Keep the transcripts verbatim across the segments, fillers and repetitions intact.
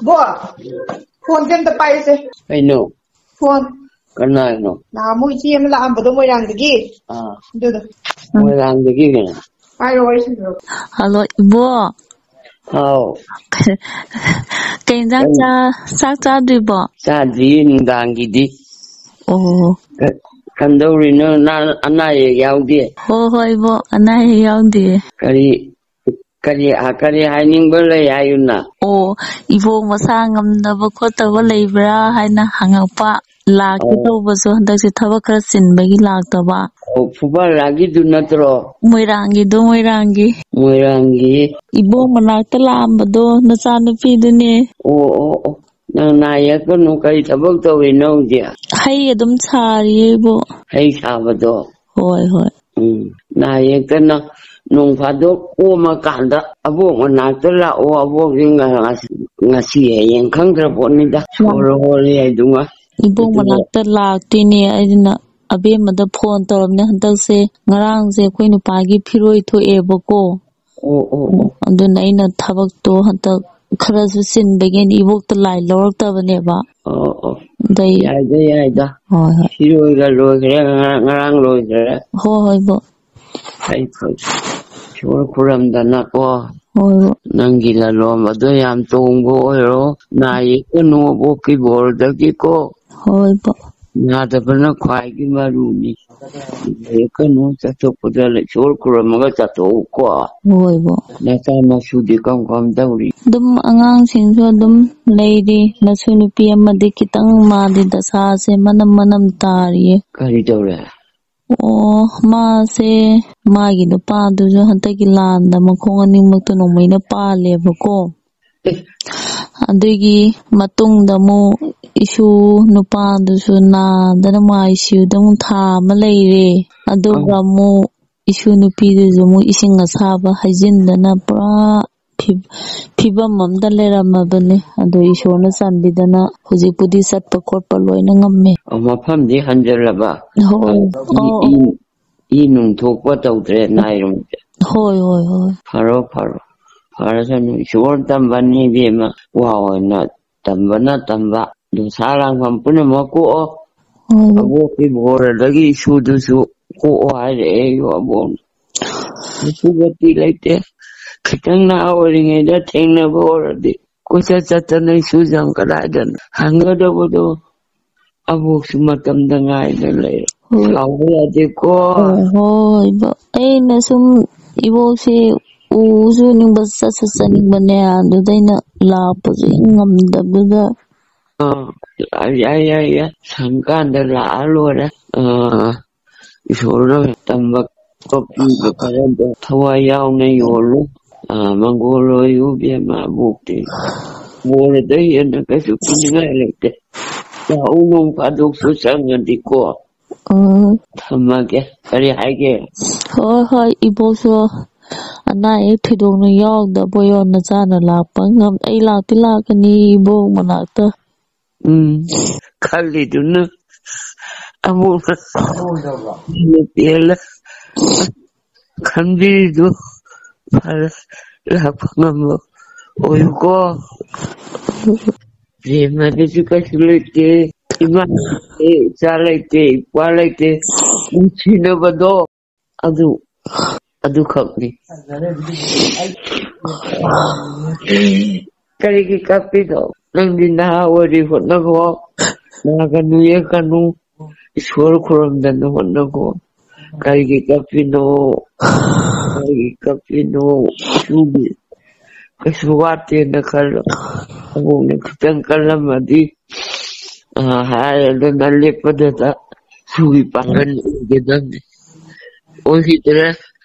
ꯕꯣ, ꯐꯣꯟꯁꯦ ꯑꯝꯇ ꯄꯥꯏꯔꯨꯁꯦ꯫ ꯀꯩꯅꯣ? ꯐꯣꯟ꯫ ꯀꯅꯥꯅꯣ? ꯅꯍꯥꯟꯃꯨꯛ ꯏꯆꯦ ꯑꯃ ꯂꯥꯛꯑꯝꯕꯗꯣ ꯃꯣꯏꯔꯥꯡꯗꯒꯤ꯫ ꯑꯥ꯫ ꯑꯗꯨꯗꯣ꯫ ꯃꯣꯏꯔꯥꯡꯗꯒꯤ ꯀꯩꯅꯣ? ꯄꯥꯏꯔꯣ, ꯋꯥꯔꯤ ꯁꯥꯟꯅꯔꯣ꯫ ꯍꯜꯂꯣ, ꯏꯕꯣ꯫ ꯍꯥꯎ꯫ ꯀꯩ ꯏꯟꯖꯥꯡ ꯀꯩ? ꯆꯥ-, ꯆꯥꯛ ꯆꯥꯗ꯭ꯔꯤꯕꯣ? ꯆꯥꯗ꯭ꯔꯤ ꯅꯨꯡꯗꯥꯡꯒꯤꯗꯤ꯫ ꯑꯣ꯫ ꯀ-, ꯀꯝꯗꯧꯔꯤꯅꯣ? ꯅꯥ-, ꯑꯅꯥ ꯑꯌꯦꯛ ꯌꯥꯎꯗꯦ? ꯍꯣ ꯍꯣꯏ, ꯏꯕꯣ, ꯑꯅꯥ ꯑꯌꯦꯛ ꯌꯥꯎꯗꯤꯌꯦ꯫ ꯀꯔꯤ, ꯀꯔꯤ, ꯑ, ꯀꯔꯤ ꯍꯥꯏꯅꯤꯡꯕ ꯂꯩ ꯍꯥꯏꯌꯨꯅ? ꯑꯣ, ꯏꯕꯣ ꯃꯁꯥ ꯉꯝꯗꯕ ꯈꯣꯠꯇꯕ ꯂꯩꯕ꯭ꯔꯥ ꯍꯥꯏꯅ ꯍꯪꯉꯛꯄ꯫ ꯂꯥꯛꯀꯦ ꯑꯣ꯫ ꯇꯧꯕꯁꯨ ꯍꯟꯗꯛꯁꯦ ꯊꯕꯛ ꯈꯔ ꯆꯤꯟꯕꯒꯤ ꯂꯥꯛꯇꯕ꯫ ꯑꯣ, ꯐꯨꯕꯥꯂꯥꯒꯤꯗꯨ ꯅꯠꯇ꯭ꯔꯣ? ꯃꯣꯏꯔꯥꯡꯒꯤꯗꯣ, ꯃꯣꯏꯔꯥꯡꯒꯤ꯫ ꯃꯣꯏꯔꯥꯡꯒꯤ꯫ ꯏꯕꯣ ꯃꯅꯥꯛꯇ ꯂꯥꯛꯑꯝꯕꯗꯣ ꯅꯆꯥꯅꯨꯄꯤꯗꯨꯅꯦ꯫ ꯑꯣ, ꯑꯣ, ꯑꯣ꯫ ꯅꯪ ꯅꯥ ꯌꯦꯛꯀꯅꯨ, ꯀꯔꯤ ꯊꯕꯛ ꯇꯧꯔꯤꯅꯣ ꯍꯧꯖꯤꯛ? ꯍꯩ ꯑꯗꯨꯝ ꯁꯥꯔꯤꯌꯦ, ꯏꯕꯣ꯫ ꯍꯩ ꯁꯥꯕꯗꯣ? ꯍꯣꯏ, ꯍꯣꯏ꯫ ꯎꯝ, ꯅꯥ ꯌꯦꯛꯇꯅ ꯅꯣꯡ ꯐꯥꯗꯣꯛ ꯀꯣꯝꯃꯀꯥꯟꯗ ꯑꯕꯣꯛ ꯃꯅꯥꯛꯇ ꯂꯥꯛꯑꯣ, ꯑꯕꯣꯛꯁꯤ ꯉ-, ꯉꯁꯤ, ꯉꯁꯤ ꯍꯌꯦꯡ ꯈꯪꯗ꯭ꯔ ꯄꯣꯠꯅꯤꯗ, ꯂꯥꯛ-, ꯁꯣꯔ ꯍꯣꯜꯂꯤ ꯍꯥꯏꯗꯨꯉꯥꯏ꯫ ꯏꯕꯣꯛ ꯑꯗꯨꯒ ꯃꯅꯥꯛꯇ ꯂꯥꯛꯇꯣꯏꯅꯦ, ꯑꯩꯅ ꯑꯕꯦꯝꯃꯗ ꯐꯣꯟ ꯇꯧꯔꯝꯅꯦ꯫ ꯍꯟꯗꯛꯁꯦ, ꯉꯔꯥꯡꯁꯦ ꯑꯩꯈꯣꯏ ꯅꯨꯄꯥꯒꯤ ꯐꯤꯔꯣꯏ ꯊꯣꯛꯑꯦꯕꯀꯣ꯫ ꯑꯣ, ꯑꯣ, ꯑꯣ꯫ ꯑꯗꯨꯅ ꯑꯩꯅ ꯊꯕꯛꯇꯣ ꯍꯟꯗꯛ ꯈꯔꯁꯨ ꯆꯤꯟꯕꯒꯤ ꯑꯩꯅ ꯏꯕꯣꯛꯇ ꯂꯥꯏ ꯂꯧꯔꯛꯇꯕꯅꯦꯕ꯫ ꯑꯣ, ꯑꯣ꯫ ꯑꯗꯩ ꯌꯥꯏꯗ, ꯌꯥꯏꯗ꯫ ꯍꯣꯏ, ꯍꯣꯏ꯫ ꯐꯤꯔꯣꯏꯒ ꯂꯣꯏꯈ꯭ꯔꯦ, ꯉꯔꯥꯡ, ꯉꯔꯥꯡ ꯂꯣꯏꯈ꯭ꯔꯦ꯫ ꯍꯣꯏ, ꯍꯣꯏ, ꯏꯕꯣꯛ꯫ ꯐꯩ, ꯐꯩ꯫ ꯏꯁꯣꯔ ꯈꯨꯔꯝꯗꯅꯀꯣ꯫ ꯍꯣꯏ, ꯍꯣꯏ꯫ ꯅꯪꯒꯤ ꯂꯂꯣꯟꯕꯗꯣ ꯌꯥꯝ ꯇꯣꯡꯕ ꯑꯣꯏꯔꯣ꯫ ꯅꯥ ꯌꯦꯛꯀꯅꯨ ꯑꯕꯣꯛꯀꯤ ꯕꯣꯔꯗꯒꯤꯀꯣ꯫ ꯍꯣꯏ, ꯏꯕꯣꯛ꯫ ꯅꯥꯗꯕꯅ ꯈ꯭ꯋꯥꯏꯒꯤ ꯃꯔꯨꯅꯤ꯫ ꯅꯥ ꯌꯦꯛꯀꯅꯨ, ꯆꯠꯊꯣꯛꯄꯗ ꯏꯁꯣꯔ ꯈꯨꯔꯝꯃꯒ ꯆꯠꯊꯣꯛꯎꯀꯣ꯫ ꯍꯣꯏ, ꯏꯕꯣꯛ꯫ ꯅꯆꯥ ꯅꯁꯨꯗꯤ ꯀꯔꯝ ꯀꯔꯝ ꯇꯧꯔꯤ? ꯑꯗꯨꯝ ꯑꯉꯥꯡꯁꯤꯡꯁꯨ ꯑꯗꯨꯝ ꯂꯩꯔꯤ꯫ ꯅꯁꯨ ꯅꯨꯄꯤ ꯑꯃꯗꯤ ꯈꯤꯇꯪ ꯃꯥꯗꯤ ꯗꯁꯥꯁꯦ ꯃꯅꯝ ꯃꯅꯝ ꯇꯥꯔꯤꯌꯦ꯫ ꯀꯔꯤ ꯇꯧꯔꯦ? ꯑꯣ, ꯃꯥꯁꯦ, ꯃꯥꯒꯤ ꯅꯨꯄꯥꯗꯨꯁꯨ ꯍꯟꯗꯛꯀꯤ ꯂꯥꯟꯗ ꯃꯈꯣꯡ ꯑꯅꯤꯃꯛꯇꯣ ꯅꯣꯡꯃꯩꯅ ꯄꯥꯜꯂꯦꯕꯀꯣ꯫ ꯑꯦ꯫ ꯑꯗꯨꯒꯤ ꯃꯇꯨꯡꯗ ꯑꯃꯨꯛ ꯏꯁꯨ ꯅꯨꯄꯥꯗꯨꯁꯨ ꯅꯥꯗꯅ ꯑꯃꯨꯛ ICUꯗ ꯑꯃꯨꯛ ꯊꯥ ꯑꯃ ꯂꯩꯔꯦ꯫ ꯑꯗꯨꯒ ꯑꯧ꯫ ꯑꯃꯨꯛ ꯏꯁꯨ ꯅꯨꯄꯤꯗꯨꯁꯨ ꯑꯃꯨꯛ ꯏꯁꯤꯡ ꯑꯁꯥꯕ ꯍꯩꯖꯤꯟꯗꯅ ꯄꯨꯔꯥ ꯐꯤ-, ꯐꯤꯕꯝ ꯑꯝꯗ ꯂꯩꯔꯝꯃꯕꯅꯦ꯫ ꯑꯗꯣ ꯏꯁꯣꯔꯅ ꯆꯥꯟꯕꯤꯗꯅ ꯍꯧꯖꯤꯛꯄꯨꯗꯤ ꯆꯠꯄ ꯈꯣꯠꯄ ꯂꯣꯏꯅ ꯉꯝꯃꯦ꯫ ꯑꯣ, ꯃꯐꯝꯗꯤ ꯍꯟꯖꯜꯂꯕ? ꯍꯣꯏ꯫ ꯏ, ꯑꯣ, ꯏ, ꯑꯣ꯫ ꯏ ꯅꯨꯡ ꯊꯣꯛꯄ ꯇꯧꯗ꯭ꯔꯦ, ꯅꯥꯏꯔꯣꯝꯁꯦ? ꯍꯣꯏ, ꯍꯣꯏ, ꯍꯣꯏ꯫ ꯐꯔꯣ, ꯐꯔꯣ꯫ ꯐꯔꯁꯅꯨ, ꯏꯁꯣꯔ ꯇꯝꯕꯅꯤ ꯏꯕꯦꯝꯃ꯫ ꯋꯥ ꯑꯣꯏꯅ ꯇꯝꯕꯅ ꯇꯝꯕ, ꯅꯨꯡꯁꯥ ꯂꯥꯡꯐꯝ ꯄꯨꯝꯅꯃꯛ ꯀꯣꯛꯑꯣ꯫ ꯍꯣꯏ꯫ ꯑꯕꯣꯛꯀꯤ ꯕꯣꯔꯗꯒꯤ ꯏꯁꯨꯗꯨꯁꯨ ꯀꯣꯛꯑꯣ ꯍꯥꯏꯔꯛꯑꯦ ꯑꯩꯕꯨ ꯑꯕꯣꯛꯅ꯫ ꯏꯁꯨꯒꯗꯤ ꯂꯩꯇꯦ꯫ ꯈꯤꯇꯪ ꯅꯍꯥ ꯑꯣꯏꯔꯤꯉꯩꯗ ꯊꯦꯡꯅꯕ ꯑꯣꯏꯔꯗꯤ ꯀꯣꯏꯆꯠ ꯆꯠꯇꯅ ꯏꯁꯨꯁꯦ ꯌꯥꯝ ꯀꯗꯥꯏꯗꯅꯣ ꯍꯪꯒꯗꯕꯗꯣ꯫ ꯑꯕꯣꯛꯁꯨ ꯃꯇꯝꯗ ꯉꯥꯏꯅ ꯂꯩꯔꯦ꯫ ꯍꯣꯏ꯫ ꯁꯥꯎꯕ ꯌꯥꯗꯦꯀꯣ꯫ ꯑꯣ, ꯍꯣꯏ, ꯏꯕꯣꯛ꯫ ꯑꯩꯅ ꯁꯨꯝ ꯏꯕꯣꯛꯁꯦ ꯎꯁꯨ ꯎꯅꯤꯡꯕ, ꯆꯠꯁꯨ ꯆꯠꯅꯤꯡꯕꯅꯦ꯫ ꯑꯗꯨꯗ ꯑꯩꯅ ꯂꯥꯛꯄꯁꯨ ꯍꯦꯛ ꯉꯝꯗꯕꯗꯨꯗ꯫ ꯑꯥ, ꯌꯥꯏ, ꯌꯥꯏ, ꯌꯥꯏ꯫ ꯁꯪꯀꯥꯟꯗ ꯂꯥꯛꯑ ꯂꯣꯏꯔꯦ꯫ ꯑꯥ, ꯏꯁꯣꯔꯅ ꯇꯝꯕ ꯈꯣꯠꯄꯤꯕ ꯈꯔꯗꯣ ꯊꯋꯥꯏ ꯌꯥꯎꯅ ꯌꯣꯜꯂꯨ꯫ ꯑꯥ, ꯃꯪꯒꯣꯜ ꯑꯣꯏꯌꯨ ꯏꯕꯦꯝꯃ ꯑꯕꯣꯛꯇꯤ꯫ ꯕꯣꯔꯗ ꯍꯦꯟꯅ ꯀꯩꯁꯨ ꯄꯤꯅꯤꯡꯉꯥꯏ ꯂꯩꯇꯦ꯫ ꯂꯥꯛꯎ ꯅꯣꯡ ꯐꯥꯗꯣꯛꯁꯨ ꯆꯪꯉꯗꯤꯀꯣ꯫ ꯎꯝ꯫ ꯊꯝꯃꯒꯦ꯫ ꯀꯔꯤ ꯍꯥꯏꯒꯦ? ꯍꯣꯏ, ꯍꯣꯏ, ꯏꯕꯣꯛꯁꯨ ꯑꯅꯥ ꯑꯌꯦꯛ ꯊꯣꯏꯗꯣꯛꯅ ꯌꯥꯎꯗꯕ ꯑꯣꯏꯌꯣ, ꯅꯆꯥꯅ ꯂꯥꯛꯄ ꯉꯝ-, ꯑꯩ ꯂꯥꯛꯇꯤ ꯂꯥꯛꯀꯅꯤ ꯏꯕꯣꯛ ꯃꯅꯥꯛꯇ꯫ ꯎꯝ, ꯈꯜꯂꯤꯗꯨꯅ ꯑꯃꯨꯛ ꯄꯦꯜꯂꯦ꯫ ꯈꯟꯕꯤꯔꯤꯗꯨ ꯐꯔꯦ, ꯂꯥꯛꯄ ꯉꯝꯕ ꯑꯣꯏꯌꯨꯀꯣ꯫ ꯄ꯭ꯔꯦꯃꯗꯁꯨ ꯀꯩꯁꯨ ꯂꯩꯇꯦ, ꯏꯃꯥ ꯂꯩꯇꯦ, ꯏꯆꯥ ꯂꯩꯇꯦ, ꯏꯄ꯭ꯋꯥ ꯂꯩꯇꯦ, ꯅꯨꯡꯁꯤꯅꯕꯗꯣ ꯑꯗꯨ, ꯑꯗꯨꯈꯛꯅꯤ꯫ ꯀꯔꯤꯒꯤ ꯀꯞꯄꯤꯅꯣ? ꯅꯪꯗꯤ ꯅꯍꯥ ꯑꯣꯏꯔꯤ, ꯍꯣꯠꯅꯈꯣ꯫ ꯅꯥꯒꯅꯨ ꯌꯦꯛꯀꯅꯨ, ꯏꯁꯣꯔ ꯈꯨꯔꯨꯝꯗꯅ ꯍꯣꯠꯅꯈꯣ꯫ ꯀꯔꯤꯒꯤ ꯀꯞꯄꯤꯅꯣ? ꯀꯔꯤꯒꯤ ꯀꯞꯄꯤꯅꯣ? ꯏꯁꯨꯒꯤ ꯀꯩꯁꯨ ꯋꯥꯠꯇꯦꯅ ꯈꯜꯂꯣ꯫ ꯑꯕꯣꯛꯅ ꯈꯤꯇꯪ ꯀꯜꯂꯝꯃꯗꯤ, ꯑ, ꯍꯥꯏꯔꯗꯅ ꯂꯦꯞꯄꯗꯨꯗ ꯁꯨꯒꯤ ꯄꯥꯡꯒꯜ ꯑꯣꯏꯒꯗꯕꯅꯤ꯫ ꯑꯣꯏꯈꯤꯗ꯭ꯔꯦ꯫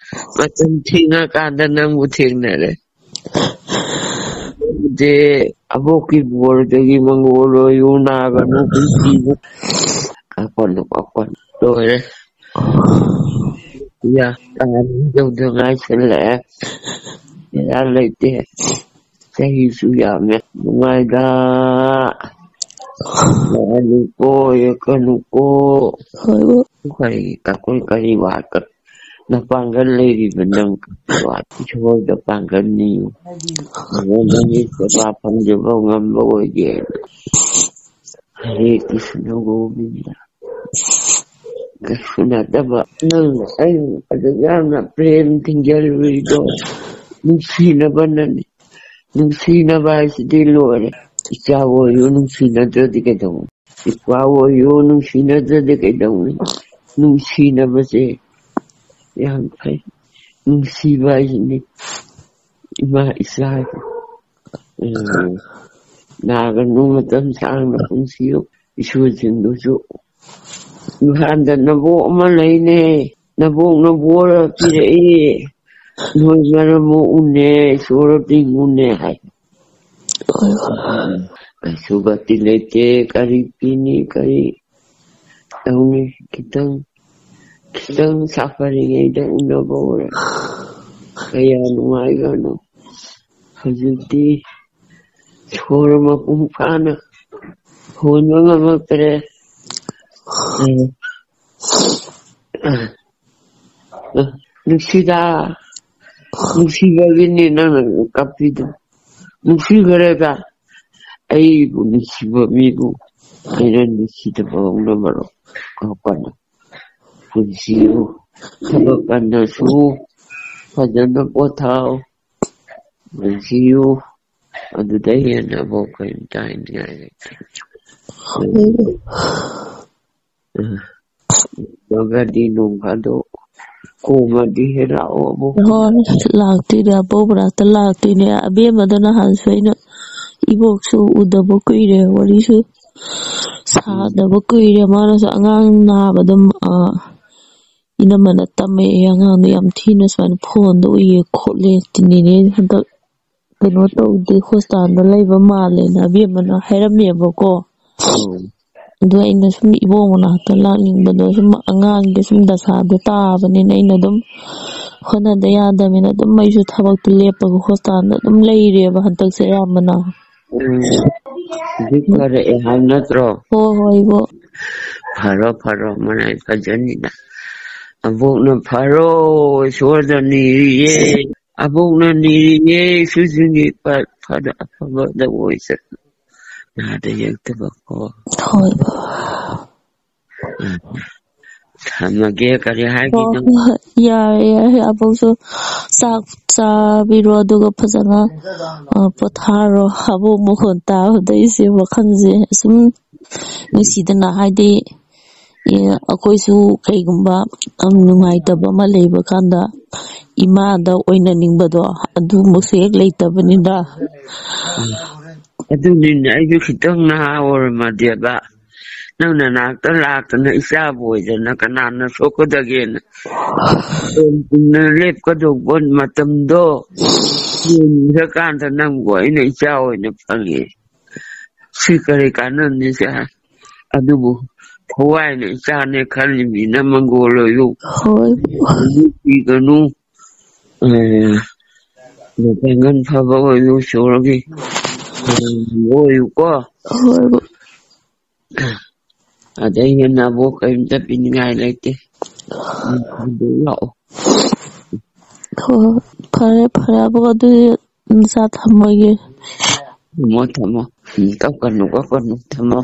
ꯃꯇꯝ ꯊꯦꯡꯉꯀꯥꯟꯗ ꯅꯪꯕꯨ ꯊꯦꯡꯅꯔꯦ꯫ ꯑꯗꯨꯗꯤ ꯑꯕꯣꯛꯀꯤ ꯕꯣꯔꯗꯒꯤ ꯃꯪꯒꯣꯜ ꯑꯣꯏꯌꯨ, ꯅꯥꯒꯅꯨ, ꯄꯨꯟꯁꯤꯗ꯫ ꯀꯞꯄꯅꯨ, ꯀꯞꯄꯅꯨ꯫ ꯂꯣꯏꯔꯦ꯫ ꯌꯥ, ꯇꯥꯅꯤꯡꯗꯧꯗ ꯉꯥꯏꯁꯜꯂꯛꯑꯦ꯫ ꯄꯩꯁꯥ ꯂꯩꯇꯦ꯫ ꯆꯍꯤꯁꯨ ꯌꯥꯝꯃꯦ꯫ ꯅꯨꯡꯉꯥꯏꯗ꯫ ꯅꯥꯒꯅꯨꯀꯣ, ꯌꯦꯛꯀꯅꯨꯀꯣ꯫ ꯍꯣꯏ꯫ ꯀꯔꯤ, ꯀꯔꯤ, ꯀꯔꯤ ꯋꯥꯠꯄ? ꯅꯄꯥꯡꯒꯜ ꯂꯩꯔꯤꯕ ꯅꯪ ꯏꯁꯣꯔꯗ ꯄꯥꯡꯒꯜ ꯅꯤꯌꯨ꯫ ꯑꯗꯨ ꯅꯪꯒꯤ ꯁꯦꯕꯥ ꯐꯪꯖꯕ ꯉꯝꯕ ꯑꯣꯏꯒꯦ꯫ ꯍꯔꯦ ꯀ꯭ꯔꯤꯁꯅ ꯒꯣꯕꯤꯟꯗ꯫ ꯀꯩꯁꯨ ꯅꯠꯇꯕ ꯅꯪꯅ ꯑꯩ ꯑꯗꯨꯛ ꯌꯥꯝꯅ ꯄ꯭ꯔꯦꯝ ꯊꯤꯡꯖꯤꯜꯂꯨꯔꯤꯗꯣ ꯅꯨꯡꯁꯤꯅꯕꯅꯅꯤ꯫ ꯅꯨꯡꯁꯤꯅꯕ ꯍꯥꯏꯁꯤꯗꯤ ꯂꯣꯏꯔꯦ꯫ ꯏꯆꯥ ꯑꯣꯏꯌꯨ ꯅꯨꯡꯁꯤꯅꯗ꯭ꯔꯗꯤ ꯀꯩꯗꯧꯅꯤ? ꯏꯄ꯭ꯋꯥ ꯑꯣꯏꯌꯨ ꯅꯨꯡꯁꯤꯅꯗ꯭ꯔꯗꯤ ꯀꯩꯗꯧꯅꯤ? ꯅꯨꯡꯁꯤꯅꯕꯁꯦ ꯌꯥꯝ ꯐꯩ꯫ ꯅꯨꯡꯁꯤꯕ ꯍꯥꯏꯁꯤꯅꯤ ꯏꯃꯥ ꯏꯆꯥ꯫ ꯎꯝ, ꯅꯥꯒꯅꯨ, ꯃꯇꯝ ꯁꯥꯡꯅ ꯄꯨꯟꯁꯤꯌꯨ꯫ ꯏꯁꯨꯁꯤꯡꯗꯨꯁꯨ ꯏꯝꯐꯥꯜꯗ ꯅꯕꯣꯛ ꯑꯃ ꯂꯩꯅꯦ꯫ ꯅꯕꯣꯛꯅ ꯕꯣꯔ ꯄꯤꯔꯛꯏ꯫ ꯅꯣꯏ ꯃꯔꯝ ꯃꯣꯛꯎꯅꯦ, ꯏꯁꯣꯔ ꯄꯤꯉꯨꯅꯦ ꯍꯥꯏ꯫ ꯀꯩꯁꯨ ꯒꯇꯤ ꯂꯩꯇꯦ꯫ ꯀꯔꯤ ꯄꯤꯅꯤ, ꯀꯔꯤ ꯇꯧꯅꯤ? ꯈꯤꯇꯪ, ꯈꯤꯇꯪ ꯁꯥꯐꯔꯤꯉꯩꯗ ꯎꯅꯕ ꯑꯣꯏꯔꯦ꯫ ꯀꯌꯥ ꯅꯨꯡꯉꯥꯏꯒꯅꯣ꯫ ꯍꯧꯖꯤꯛꯇꯤ ꯁꯣꯔ ꯃꯄꯨꯡ ꯐꯥꯅ ꯍꯣꯟꯕ ꯉꯝꯃꯛꯇ꯭ꯔꯦ꯫ ꯎꯝ꯫ ꯅꯨꯡꯁꯤꯗ, ꯅꯨꯡꯁꯤꯕꯒꯤꯅꯤ ꯅꯪꯅ ꯀꯞꯄꯤꯗꯣ꯫ ꯅꯨꯡꯁꯤꯈ꯭ꯔꯦꯗ꯫ ꯑꯩꯕꯨ ꯅꯨꯡꯁꯤꯕ ꯃꯤꯕꯨ ꯑꯩꯅ ꯅꯨꯡꯁꯤꯗꯕ ꯍꯧꯅꯕꯔꯣ? ꯀꯞꯀꯅꯨ꯫ ꯄꯨꯟꯁꯤꯌꯨ꯫ ꯊꯕꯛ ꯀꯟꯅ ꯁꯨ꯫ ꯐꯖꯅ ꯄꯣꯊꯥꯎ꯫ ꯄꯨꯟꯁꯤꯌꯨ꯫ ꯑꯗꯨꯗ ꯍꯦꯟꯅ ꯑꯃꯨꯛ ꯀꯔꯤꯝꯇ ꯍꯥꯏꯅꯤꯡꯉꯥꯏ ꯂꯩꯇꯦ꯫ ꯎꯝ꯫ ꯃꯒꯗꯤ ꯅꯣꯡ ꯐꯥꯗꯣꯛ ꯀꯣꯝꯃꯗꯤ ꯍꯦꯛ ꯂꯥꯛꯑꯣ ꯑꯃꯨꯛ꯫ ꯍꯣꯏ, ꯂꯥꯛꯇꯣꯏꯅꯦ, ꯑꯕꯣꯛ ꯃꯅꯥꯛꯇ ꯂꯥꯛꯇꯣꯏꯅꯦ꯫ ꯑꯕꯦꯝꯃꯗꯣ ꯅꯍꯥꯟꯁꯨ ꯑꯩꯅ, "ꯏꯕꯣꯛꯁꯨ ꯎꯗꯕ ꯀꯨꯏꯔꯦ, ꯋꯥꯔꯤꯁꯨ ꯁꯥꯗꯕ ꯀꯨꯏꯔꯦ", ꯃꯥꯅꯁꯨ ꯑꯉꯥꯡ ꯅꯥꯕꯗ, ꯑ, ꯏꯅꯝꯃꯅ ꯇꯝꯃꯛꯑꯦ, ꯑꯉꯥꯡꯗꯣ ꯌꯥꯝ ꯊꯤꯅ ꯁꯨꯃꯥꯏꯅ ꯐꯣꯟꯗ ꯎꯏꯌꯦ ꯈꯣꯠꯂꯦ, ꯇꯤꯅꯤꯅꯦ ꯍꯟꯗꯛ ꯀꯩꯅꯣ ꯇꯧꯗꯦ, ꯍꯣꯁꯄꯤꯇꯥꯜꯗ ꯂꯩꯕ ꯃꯥꯜꯂꯦꯅ ꯑꯕꯦꯝꯃꯅ ꯍꯥꯏꯔꯝꯃꯦꯕꯀꯣ꯫ ꯎꯝ꯫ ꯑꯗꯣ ꯑꯩꯅ ꯁꯨꯝ ꯏꯕꯣꯛ ꯃꯅꯥꯛꯇ ꯂꯥꯛꯅꯤꯡꯕꯗꯣ, ꯁꯨꯝ ꯑꯉꯥꯡꯒꯤ ꯁꯨꯝ ꯗꯁꯥꯗꯣ ꯇꯥꯕꯅꯤꯅ ꯑꯩꯅ ꯑꯗꯨꯝ ꯍꯣꯠꯅꯗ ꯌꯥꯗꯕꯅꯤꯅ ꯑꯗꯨꯝ ꯑꯩꯁꯨ ꯊꯕꯛꯇꯨ ꯂꯦꯞꯄꯒ ꯍꯣꯁꯄꯤꯇꯥꯜꯗ ꯑꯗꯨꯝ ꯂꯩꯔꯦꯕ ꯍꯟꯗꯛꯁꯦ ꯑꯌꯥꯝꯕꯅ꯫ ꯎꯝ꯫ ꯍꯧꯖꯤꯛ ꯐꯔꯛꯑꯦ ꯍꯥꯏꯕ ꯅꯠꯇ꯭ꯔꯣ? ꯍꯣꯏ, ꯍꯣꯏ, ꯏꯕꯣꯛ꯫ ꯐꯔꯣ, ꯐꯔꯣ, ꯃꯔꯥꯏ ꯐꯖꯅꯤꯗ꯫ ꯑꯕꯣꯛꯅ ꯐꯔꯣ, ꯏꯁꯣꯔꯗ ꯅꯤꯔꯤꯌꯦ꯫ ꯑꯕꯣꯛꯅ ꯅꯤꯔꯤꯌꯦ, ꯏꯁꯨꯁꯤꯡꯒꯤ ꯄ-, ꯐꯗ-, ꯑꯐꯕꯗ ꯑꯣꯏꯁꯅꯨ꯫ ꯅꯥꯗ ꯌꯦꯛꯇꯕꯀꯣ꯫ ꯍꯣꯏ꯫ ꯎꯝ꯫ ꯊꯝꯃꯒꯦ, ꯀꯔꯤ ꯍꯥꯏꯒꯦ ꯍꯣꯏ, ꯅꯪ? ꯍꯣꯏ, ꯌꯥꯔꯦ, ꯌꯥꯔꯦ꯫ ꯑꯕꯣꯛꯁꯨ ꯆꯥꯛ ꯆꯥꯕꯤꯔꯣ, ꯑꯗꯨꯒ ꯐꯖꯅ, ꯑ, ꯄꯣꯊꯥꯔꯣ꯫ ꯑꯕꯣꯛ ꯃꯈꯣꯟ ꯇꯥꯕꯗ ꯑꯩꯁꯦ ꯋꯥꯈꯜꯁꯦ ꯁꯨꯝ ꯅꯨꯡꯁꯤꯗꯅ, ꯍꯥꯏꯗꯤ, ꯑꯦ, ꯑꯩꯈꯣꯏꯁꯨ ꯀꯩꯒꯨꯝꯕ, ꯎꯝ, ꯅꯨꯡꯉꯥꯏꯇꯕ ꯑꯃ ꯂꯩꯕ ꯀꯥꯟꯗ ꯏꯃꯥꯗ ꯑꯣꯏꯅꯅꯤꯡꯕꯗꯣ, ꯑꯗꯨꯃꯛꯁꯨ ꯍꯦꯛ ꯂꯩꯇꯕꯅꯤꯅ꯫ ꯎꯝ꯫ ꯑꯗꯨꯅꯤꯅꯦ, ꯑꯩꯁꯨ ꯈꯤꯇꯪ ꯅꯍꯥ ꯑꯣꯏꯔꯝꯃꯗꯤꯕ, ꯅꯪ ꯅꯅꯥꯛꯇ ꯂꯥꯛꯇꯅ ꯏꯆꯥꯕꯨ ꯑꯣꯏꯗꯅ ꯀꯅꯥꯅ ꯁꯣꯛꯀꯗꯒꯦꯅ꯫ ꯇꯣꯟ ꯇꯤꯟꯅ ꯂꯦꯞꯀꯗꯧꯕ ꯃꯇꯝꯗꯣ ꯌꯦꯡꯈ꯭ꯔꯀꯥꯟꯗ ꯅꯪꯕꯨ ꯑꯩꯅ ꯏꯆꯥ ꯑꯣꯏꯅ ꯐꯪꯉꯦ꯫ ꯁꯤ ꯀꯔꯤ ꯀꯥꯟꯅꯅꯤ ꯏꯆꯥ? ꯑꯗꯨꯕꯨ ꯊꯋꯥꯏꯅ ꯏꯆꯥꯅꯦ ꯈꯜꯂꯤꯃꯤꯅ ꯃꯪꯒꯣꯜ ꯑꯣꯏꯌꯨ꯫ ꯍꯣꯏ꯫ ꯅꯨꯄꯤꯒꯅꯨ꯫ ꯑꯦ, ꯄꯥꯡꯒꯜ ꯐꯕ ꯑꯣꯏꯌꯨ, ꯏꯁꯣꯔꯒꯤ ꯑꯣꯏꯌꯨꯀꯣ꯫ ꯍꯣꯏ꯫ ꯑꯗꯩ ꯍꯦꯟꯅ ꯑꯕꯣꯛ ꯀꯔꯤꯝꯇ ꯄꯤꯅꯤꯡꯉꯥꯏ ꯂꯩꯇꯦ꯫ ꯎꯝ, ꯑꯗꯨ ꯂꯥꯛꯑꯣ꯫ ꯍꯣꯏ, ꯍꯣꯏ꯫ ꯐꯔꯦ, ꯐꯔꯦ, ꯑꯕꯣꯛ, ꯑꯗꯨꯗꯤ ꯅꯆꯥ ꯊꯝꯃꯒꯦ꯫ ꯊꯝꯃꯣ, ꯊꯝꯃꯣ꯫ ꯎꯝ, ꯀꯞꯀꯅꯨ, ꯀꯞꯀꯅꯨ, ꯊꯝꯃꯣ꯫